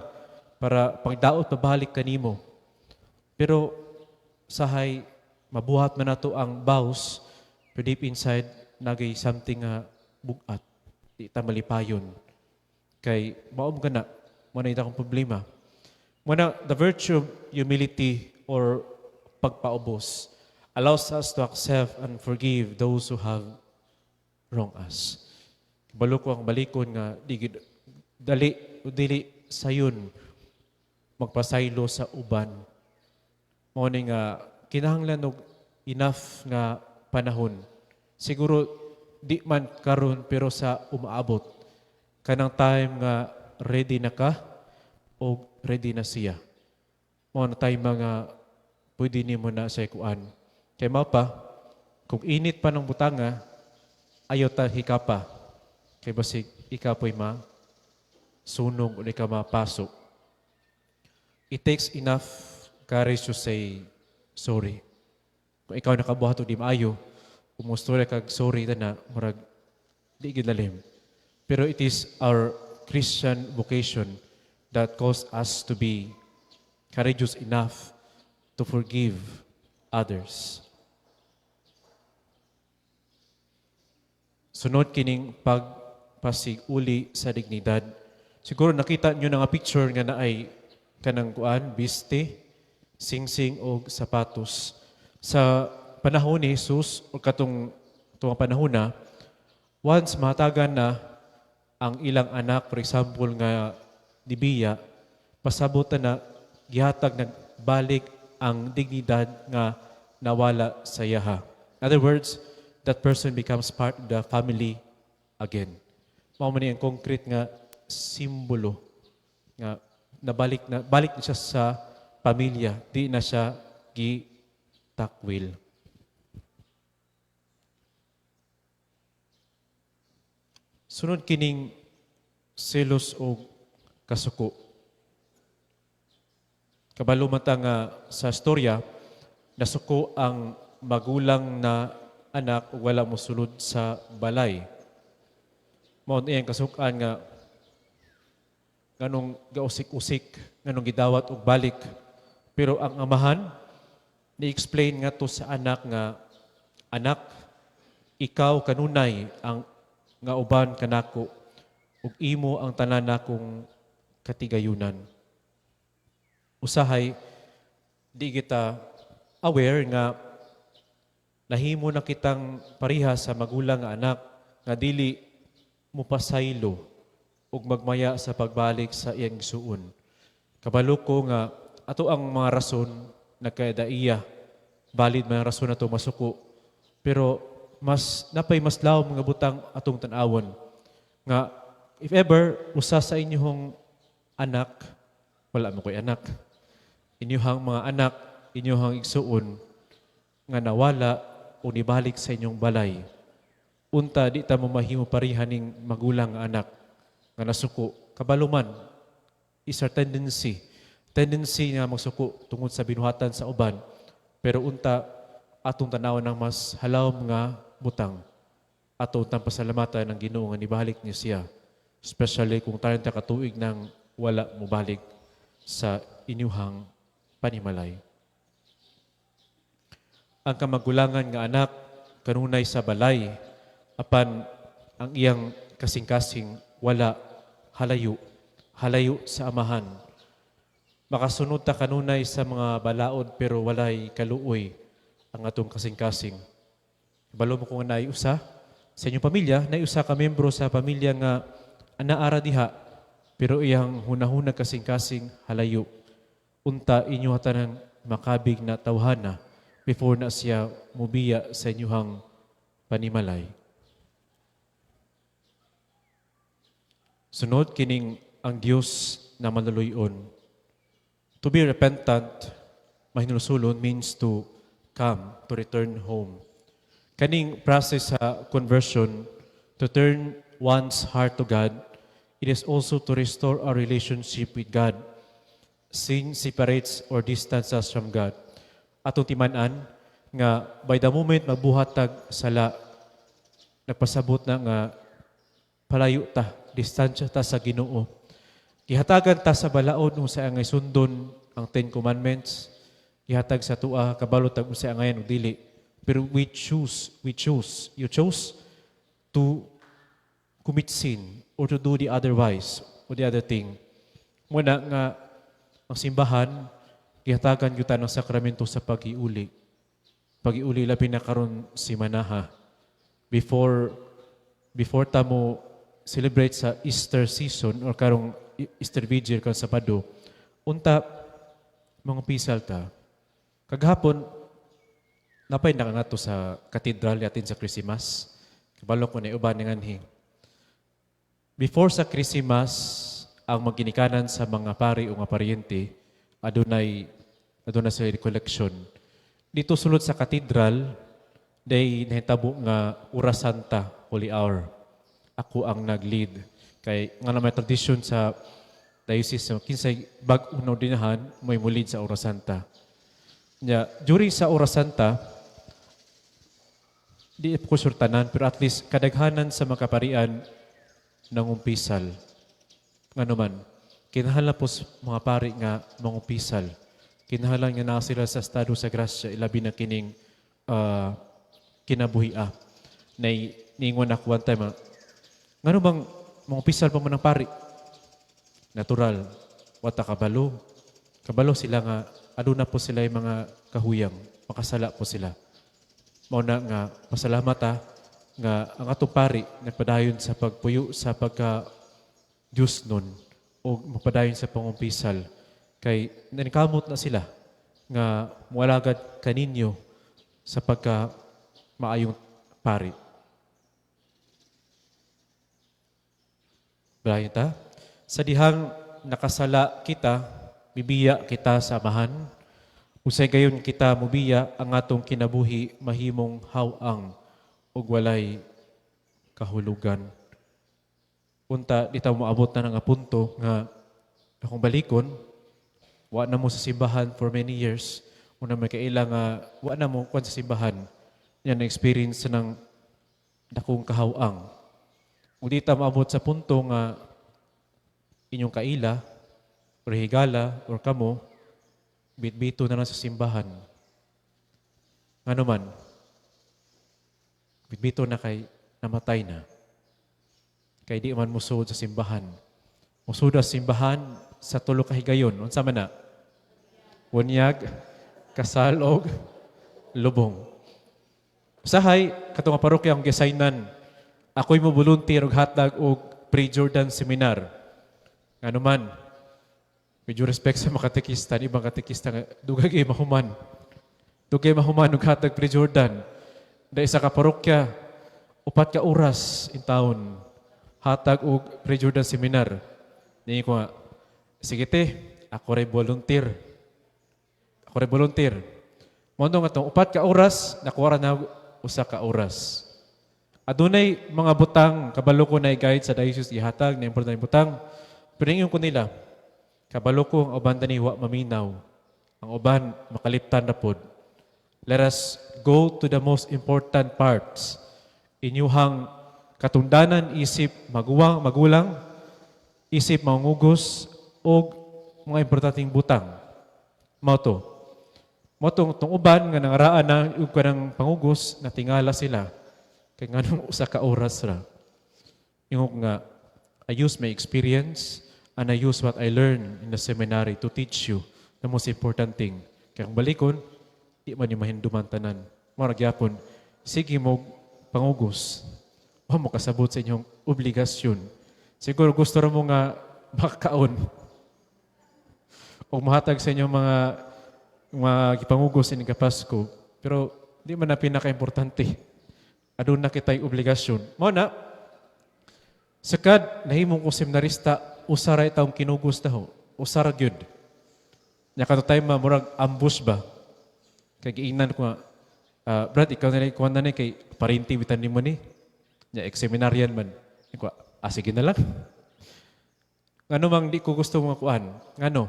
para pagdaot pabalik kanimo. Pero sahay mabuhat man nato ang baws, pero deep inside nagay something nga bugat. Di ta malipayon. Kay mao ka na, mo na akong problema. Muna, the virtue of humility or pagpaubos allows us to accept and forgive those who have wronged us. Balo ko ang balikon nga di gid dali o dili sayon magpasaylo sa uban. Mao ni nga kinahanglan og enough nga panahon. Siguro di man karon pero sa umaabot. Kanang time nga ready na ka o ready na siya. Mao na time mga pwede nimo na siya kuan. Kay mao pa, kung init pa ng butanga, ayaw ta hikapa. Kay basig ikaw po'y ma sunog o ikaw mapaso. It takes enough courage to say sorry. Kung ikaw nakabuhat og di maayo, kung mostorya kag sorry na, murag di gid lalim. Pero it is our Christian vocation that calls us to be courageous enough to forgive others. Sunod kining pagpasiguli sa dignidad. Siguro nakita nyo na nga picture nga naay kanang kuan, biste, singsing og sapatos. Sa panahon ni Jesus o katong tuwang panahon na, once mahatagan na ang ilang anak, for example, nga dibiya, pasabutan na gihatag nagbalik ang dignidad nga nawala sa iyaha. In other words, that person becomes part of the family again. Mao man ni ang concrete nga simbolo nga nabalik na balik na siya sa pamilya, di na siya gitakwil. Sunod kining selos o kasuko. Kabalo man ta nga sa storya, nasuko ang magulang na anak ug wala mosulod sa balay. Mao ni ang kasukan nga nganong gausik-usik, nganong gidawat og balik. Pero ang amahan ni-explain nga to sa anak nga, "Anak, ikaw kanunay ang nga uban kanako ug imo ang tanan nakong katigayunan." Usahay di kita aware nga nahimo na kitang pareha sa magulang nga anak nga dili mupasaylo ug magmaya sa pagbalik sa iyang igsuon. Kabalo ko nga ato ang mga rason nagkaedaiya, valid man ang rason nato masuko, pero mas napay mas lawom nga butang atong tan-awon nga if ever usa sa inyong anak, wala mo koy anak, inyong mga anak, inyong igsuon nga nawala o nibalik sa inyong balay, unta di ta mo mahimo pareha ning magulang nga anak nga nasuko. Kabalo man is our tendency nga magsuko tungod sa binuhatan sa uban, pero unta atong tanawon ng mas halawom nga butang, ato untang pasalamatan ng Ginoo nga nibalik niya siya, especially kung tayo ta katuig nang wala mobalik sa inyuhang panimalay. Ang kamagulangan nga anak kanunay sa balay, apan ang iyang kasing-kasing wala, halayo, halayo sa amahan. Makasunod ta kanunay sa mga balaod pero walay kaluoy ang atong kasing-kasing. Balo mo kung naay usa sa inyong pamilya, naay usa ka membro sa pamilya nga anaara diha pero iyang hunahuna, kasing-kasing halayo. Unta inyo tanang makabig na tawhana before na siya mubiya sa inyuhang panimalay. Sunod kining ang Dios na maluluyon. To be repentant, mahinulsulon, means to come, to return home. Kaning process sa conversion, to turn one's heart to God, it is also to restore our relationship with God. Sin separates or distances us from God. Atong timan-an nga by the moment magbuhat tag sala, nagpasabot na nga palayo ta, distansya ta sa Ginoo. Gihatagan ta sa balaod unsa angay sundon ang Ten Commandments, gihatag sa tua, kabalo tag unsa angayan ug dili. Pero we choose, we choose, you chose to commit sin or to do the otherwise or the other thing. Muna nga ang simbahan gihatagan gyud ta ng sakramento sa pag-iuli. Pag-iuli labi na karon simanaha. Before ta mo celebrate sa Easter season or karong Easter Vigil karon Sabado, unta mga pisal ta. Kagahapon napay nakangato sa katedral yatin sa Christmas. Kabalo ko na uban nganhi. Before sa Christmas, ang maginikanan sa mga pari o nga paryente, adunay sa recollection. Dito sulod sa katedral, day nahitabo nga Ora Santa, Holy Hour. Ako ang nag-lead. Kay nga na may tradisyon sa diocese, kinsay bag-o na ordinahan, may mulid sa Ora Santa. Nya, during sa Ora Santa, di ko sure tanan, pero at least kadaghanan sa mga kaparian nangumpisal. Ngano man, kinahanglan po sa mga pari nga mangumpisal. Kinahanglan nga naa sila sa estado sa grasya, ilabi na kining kinabuhia. Nay, niingon ako one time, ngano bang mangumpisal pa mo ng pari? Natural, wata kabalo. Kabalo sila nga, aduna po sila yung mga kahuyang, makasala po sila. Mao na nga pasalamat ta nga ang atong pari nagpadayon sa pagpuyo sa pagka Diyos nun o mapadayon sa pangumpisal kay naningkamot na sila nga mualagad kaninyo sa pagka maayong pari. Balayan ta? Sa dihang nakasala kita, bibiya kita sa Amahan. Usay gayon kita mubiya ang atong kinabuhi mahimong haw-ang ug walay kahulugan. Unta di ta moabot na nga punto nga akong balikon, wa na mo sa simbahan for many years, una may kaila nga wa na mo kuan sa simbahan. Yan na experience ng dakong kahawang. Ug di ta moabot sa punto nga inyong kaila or higala or kamo bitbito na lang sa simbahan. Ngano man, bitbito na kay namatay na. Kay di man musuod sa simbahan. Musuod sa simbahan sa tulo ka higayon. Unsa man na? Bunyag, kasal og lubong. Usahay, katong nga parokya ang gisaynan, ako'y mo volunteer og hatag og pre-Jordan seminar. Ngano man, with due respect sa mga katekista, ibang katekista nga, dugay kay mahuman. Dugay mahuman og hatag pre-Jordan. Dahil sa ka parokya, 4 ka oras in town, hatag og pre-Jordan seminar. Niingon ko nga, sige te, ako rin volunteer. Ako rin volunteer. Mondo nga itong 4 ka oras, nakuha na 1 ka oras. Adunay mga butang, kabalo ko na guide sa diocese ihatag, na importante butang. Pero ingon ko nila, kabalo ko ang uban dani wa maminaw. Ang uban makaliptan na pod. Let us go to the most important parts. Inyuhang katungdanan isip magulang, isip mangugos og mga importanteng butang. Mao to. Mao tong tong uban nga nangaraan na ug kanang pangugos, natingala sila. Kay nganong 1 ka oras ra. Ingon nga I use my experience and I use what I learned in the seminary to teach you the most important thing. Kaya kung balikon, di man yung mahinduman tanan. Mao ra gyapon, sige mo pangugos. Wa mo kasabot sa inyong obligasyon. Siguro gusto ra mo nga makaon o mahatag sa inyong mga gipangugos ining Pasko. Pero di man na pinaka-importante. Aduna kita'y obligasyon. Mao na, sakad nahimong ko seminarista, usa ra itawong kinugos taho. Usa ra gyud. Nya kato time ma murag ambush ba? Kay giingnan ko nga, Brad, ikaw na lang kuan na ni kay parinti bitan nimo ni. Nya ex-seminarian man. Ko, sige na lang. Ngano mang di ko gusto mga kuan? Ngano?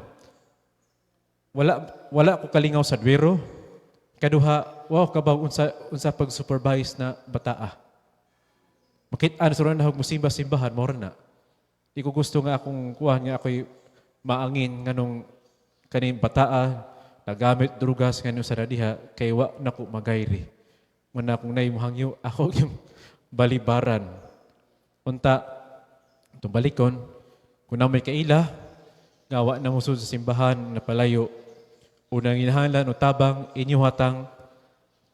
Wala ko kalingaw sa duwero. Kaduha, wow kabaw unsa pag-supervise na bataa. Makit-an sa na musimba simbahan mao ra na. Di ko gusto nga akong kuan nga ako'y maangin nganong kaning bataa nagamit drugas ngano sa diha kay wa na ko magayri. Muna kung nay mohangyo ako yung balibaran. Unta itong balikon, kung na may kaila, nga wa na mosud sa simbahan na palayo, unang ginahanglan o tabang inyo hatang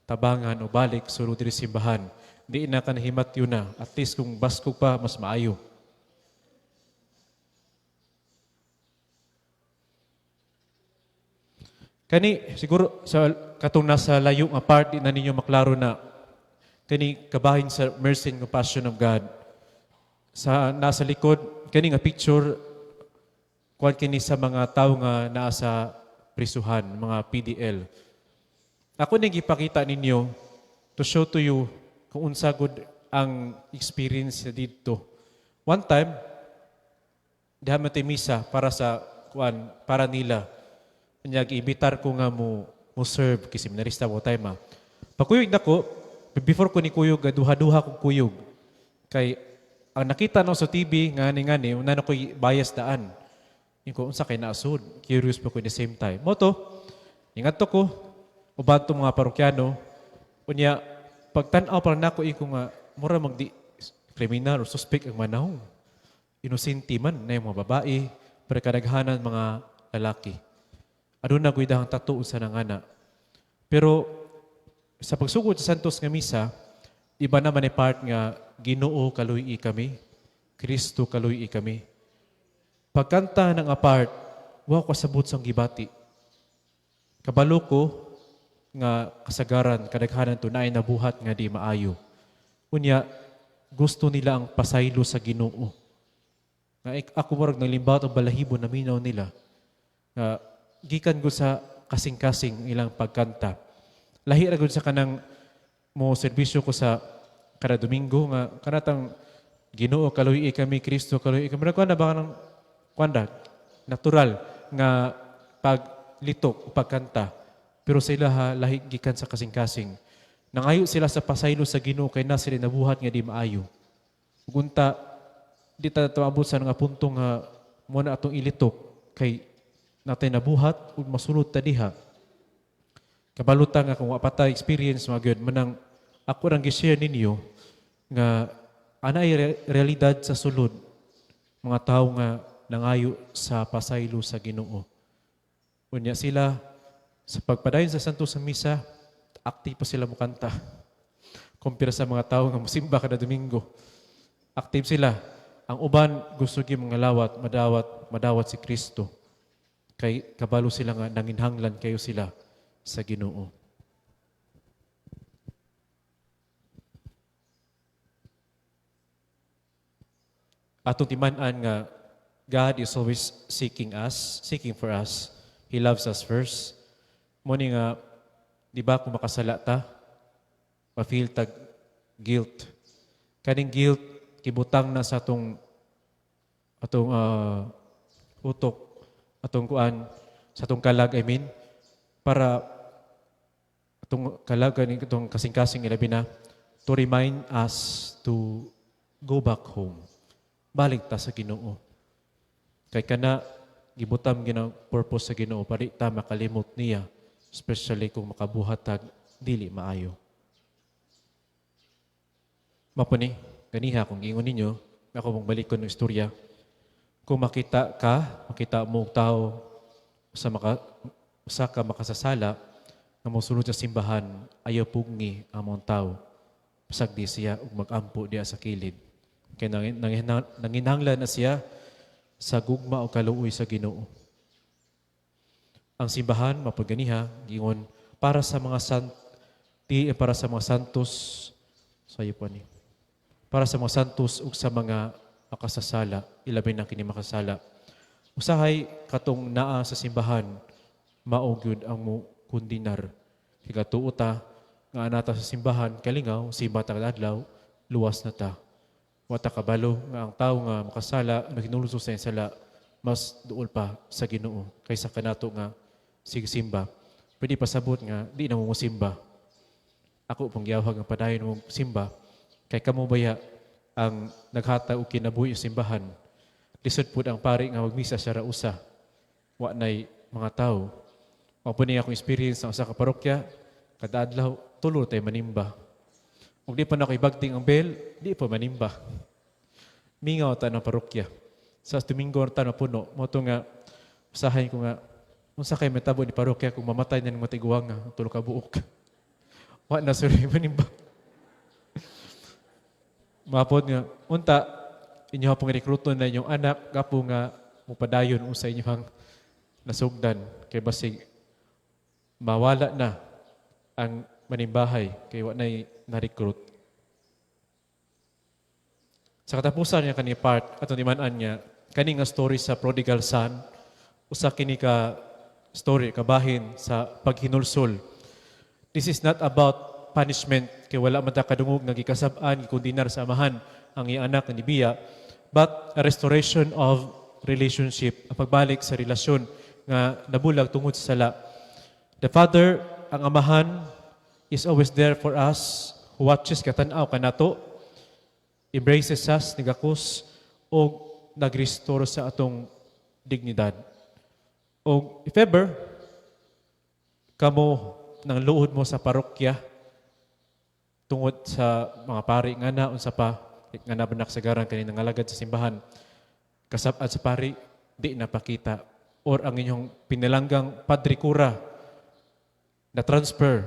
tabangan o balik sulod diri simbahan. Di na ka nahimat yun na. At least kung basko pa, mas maayo. Kani, siguro sa katong nasa layo nga part, di na ninyo maklaro na kani kabahin sa mercy and compassion of God. Sa nasa likod kani nga picture, kuan kini sa mga tawo nga naa sa prisuhan, mga PDL. Ako ning gipakita ninyo to show to you kung unsa gud ang experience didto. One time, diha man tay misa para sa kuan, para nila. Unya giimbitar ko nga mo serve kay seminarista mo time ah. Pagkuyog nako, before ko ni kuyog, duha-duha kong kuyog. Kay ang nakita no sa TV nga ni ngani, una na ko'y bias daan. Yung ko unsa kay naasud, curious pa ko in the same time. Mao to, ingat ko, uban to mga parokyano, unya pagtan-aw pa nako ko nga mura magdi kriminal or suspect ang manahong. Inosente man na yung mga babae, pero kadaghanan mga lalaki. Aduna ko'y dahang tato sa nangana. Pero sa pagsugod sa Santos nga misa, iba naman ni part nga Ginoo kaluy kami, Kristo kaluy kami. Pagkanta ng apart, wa ko kasabot sang gibati. Kabalo ko nga kasagaran, kadaghanan to naay nabuhat nga di maayo. Unya, gusto nila ang pasaylo sa Ginoo. Nga ako murag nalimbat ang balahibo na minaw nila. Nga gikan ko sa kasing-kasing ilang pagkanta. Lahi ra gud sa kanang mo serbisyo ko sa kada Domingo nga kanatang Ginoo kaluy kami, Kristo kaluy kami. Murag kuan na ba kanang kuan ra, natural nga paglitok o pagkanta. Pero sa ilaha lahi, gikan sa kasing-kasing. Nangayo sila sa pasaylo sa Ginoo kay na sila nabuhat nga di maayo. Ug unta di ta maabot sa nga punto nga mo na atong ilitok kay natay nabuhat ug masulod ta diha. Kabalo ta nga kung wa pa ta experience mga gyud manang ako rang gi-share ninyo nga anay realidad sa sulod, mga tawo nga nangayo sa pasaylo sa Ginoo. Unya sila sa pagpadayon sa Santo sa Misa, active pa sila mukanta. Kumpira sa mga tao nga musimba kada Domingo. Active sila. Ang uban gusto gyud mga lawat, madawat, madawat si Kristo. Kay kabalo sila nga nanginhanglan kayo sila sa Ginoo. Atong timan-an nga God is always seeking us, seeking for us. He loves us first. Mo ni nga, di ba kung makasala ta, ma-feel tag guilt. Kaning guilt, kibutang na sa atong utok, atong kuan, sa atong kalag, I mean, para atong kalag, kaning atong kasing-kasing ilabi na, to remind us to go back home. Balik ta sa Ginoo. Kay kana gibutam gina purpose sa Ginoo para di ta makalimot niya, especially kung makabuhat tag dili maayo. Mao ni, ganiha kung giingon ninyo, ako mong balikon ng istorya. Kung makita ka, makita mo og tao sa maka, usa ka makasasala nga mosulod sa simbahan, ayaw pugngi ang mga tao. Pasagdi siya ug mag-ampo diya sa kilid. Kay nanginhanglan na siya sa gugma o kaluoy sa Ginoo. Ang simbahan mapaganiha giingon para sa mga santi, para sa mga santos sayo po ni. Para sa mga santos ug sa mga makasasala, ilabi na kini makasala. Usahay katong naa sa simbahan mao gyud ang mo kundinar. Kay katuo ta nga anata sa simbahan kalingaw, simba ta kada adlaw, luwas na ta. Wa ta kabalo nga ang tawo nga makasala, naghinulsol sa iyang sala, mas duol pa sa Ginoo kaysa kanato nga sigsimba. Pwede pasabot nga di na mo mosimba. Ako pong giyawhag ang padayon mo simba kay kamo baya ang naghatag og kinabuhi sa simbahan. Lisod pud ang pari nga magmisa siya ra usa. Wa nay mga tawo. Mao po ni akong experience sa usa ka parokya, kada adlaw tulo tay manimba. Ug di pa na ako ibagting ang bell, di pa manimba. Mingaw ta ng parokya. Sa Domingo ta na puno, mo to nga usahay ko nga unsa kay matabo ni parokya kung mamatay na ng matiguang nga tulo ka buok. Wa na sir manimba. Mapod nga unta inyo pong rekruto na inyong anak gapo nga mupadayon unsa inyong nasugdan kay basig mawala na ang manimbahay kay wa nay na-recruit. Sa katapusan niya kani part, atong timan-an niya, kani nga story sa prodigal son, usa kini ka story kabahin sa paghinulsol. This is not about punishment, kay wala man ta kadungog nga gikasab-an, gikundinar sa amahan ang iyang anak nga nibiya, but a restoration of relationship, ang pagbalik sa relasyon nga nabulag tungod sa sala. The Father, ang amahan, is always there for us, who watches, katanaw kanato, embraces us, nigakos, o nagrestore sa atong dignidad. O if ever, kamo nang luod mo sa parokya, tungod sa mga pari nga na, unsa pa, nga nabanak sa garang kanina ngalagad sa simbahan, kasab-at sa pari, di napakita. Or ang inyong pinalanggang padre kura na transfer,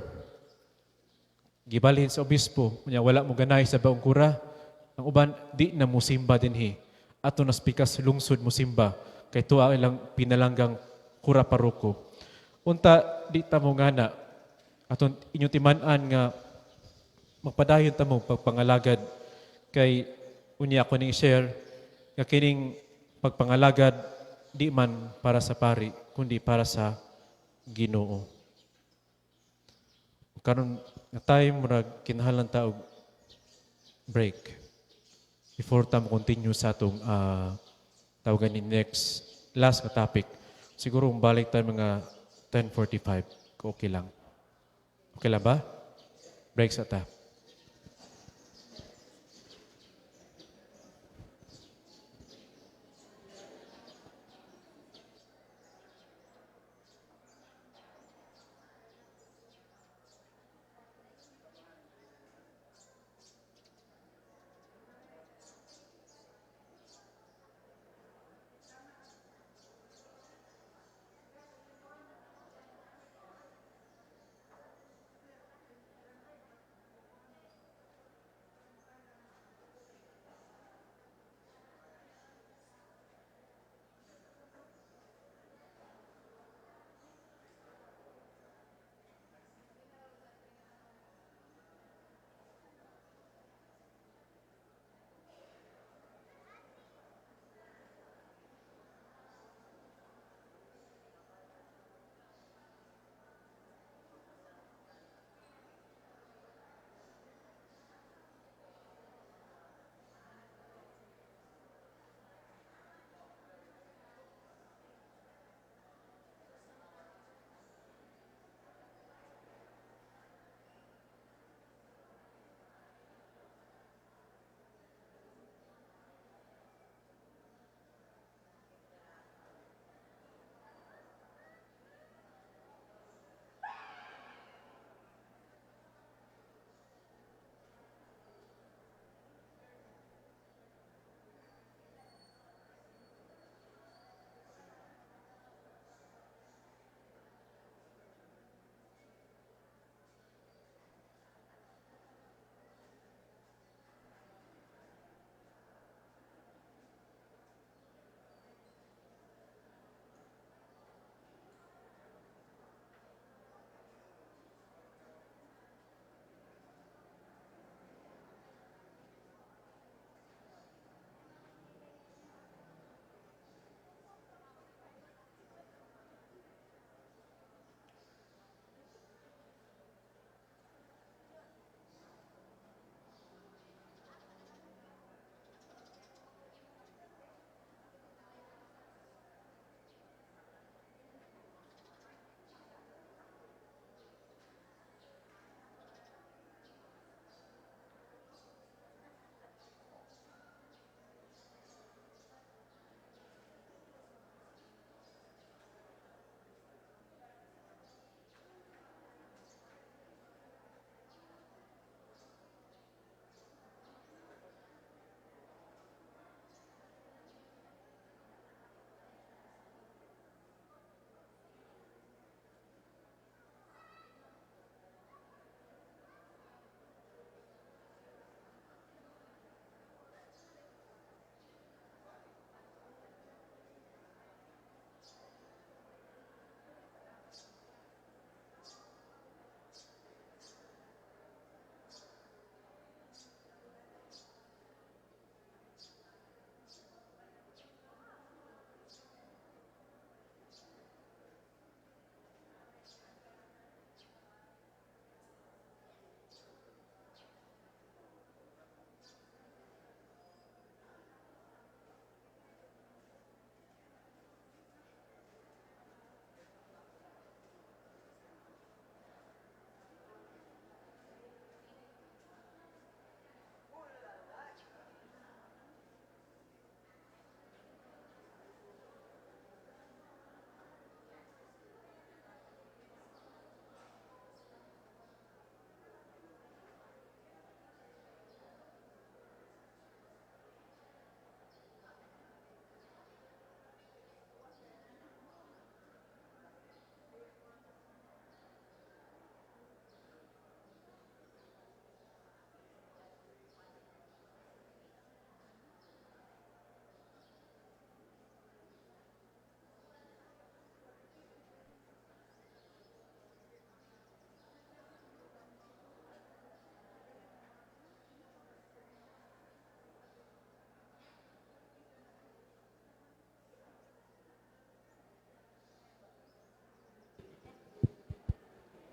gibalhin sa obispo, unya wala mo ganay sa baong kura, ang uban di na musimba dinhi. Ato nas pikas lungsod musimba, kay tuwa ilang pinalanggang kura paroko. Unta di ta mo ngana aton inyong timan-an nga magpadayon ta mo pagpangalagad, kay unya ako ning share nga kining pagpangalagad di man para sa pari kundi para sa Ginoo. Karon nga time, murag kinahanglan ta og break before ta mo continue sa atong tawagan ni next last nga topic. Siguro balik tayo mga 10:45. Kung okay lang. Okay lang ba? Break sa ta.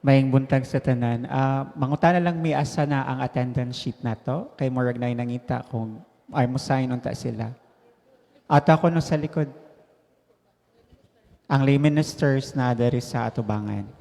Maayong buntag sa tanan. Mangutana lang mi, asa na ang attendance sheet nato? Kay murag na nangita kung ay mo sign unta sila. Ato ako no sa likod. Ang lay ministers na diri sa atubangan.